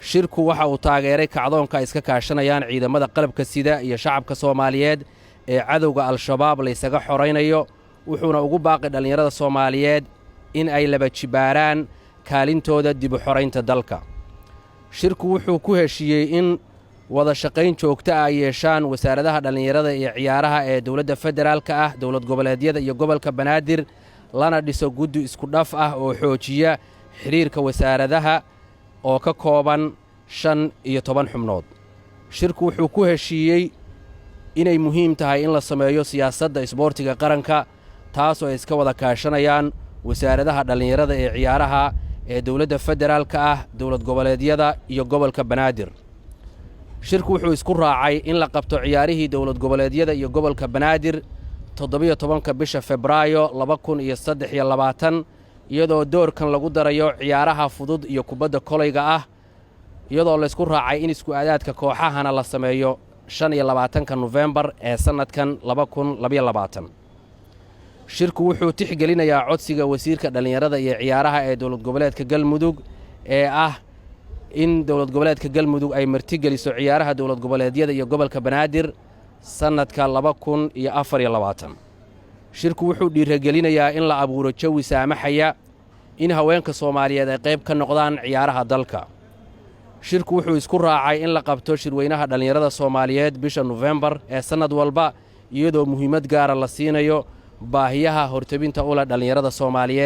Shirku waxa uu taageeray kacdoonka ay iska kaashanayaan ciidamada qalabka sida iyo shacabka Soomaaliyeed ee cadowga Al-Shabaab laysaga xoraynayo, wuxuuna ugu baaqay dhallinyarada Soomaaliyeed in ay laba jibaaraan kaalintooda dibu xoraynta dalka. Shirku wuxuu ku heshiiyey in wada shaqayn joogto ah ay yeeshaan wasaaradaha dhallinyarada iyo ciyaaraha ee dowladda federaalka ah, dowlad goboleedyada iyo gobolka Banaadir, lana dhiso guddi isku dhaf ah oo xoojiya xidhiirka wasaaradaha oo ka kooban 15 xubnood. Shirku wuxuu ku heshiiyey inay muhiim tahay in la sameeyo siyaasadda isboortiga qaranka, taasoo ay iska wada kaashanayaan wasaaradaha dhallinyarada ee ciyaaraha ee dowladda federaalka ah, dowlad goboleedyada iyo gobolka Banaadir. Shirku wuxuu isku raacay in la qabto ciyaarihii dowlad goboleedyada iyo gobolka Banaadir 17-ka bisha Febraayo 2023, iyadoo doorkan lagu darayo ciyaaraha fudud iyo kubadda kolayga ah, iyadoo laysku raacay in isku aadaadka kooxahana la sameeyo 25-ka Nofembar ee sannadkan 2022. Shirku wuxuu tixgelinayaa codsiga wasiirka dhallinyarada iyo ciyaaraha ee dowlad goboleedka Galmudug ee ah in dowlad goboleedka Galmudug ay martigeliso ciyaaraha dowlad goboleedyada iyo gobolka Banaadir sannadka 2024. Shirku wuxuu dhiiragelinayaa in la abuuro jawi saamaxaya in haweenka Soomaaliyeed ay qayb ka noqdaan ciyaaraha dalka. Shirku wuxuu isku raacay in la qabto shirweynaha dhallinyarada Soomaaliyeed bisha Nofembar ee sannad walba, iyadoo muhiimad gaara la siinayo baahiyaha hortabinta u leh dhallinyarada Soomaaliyeed.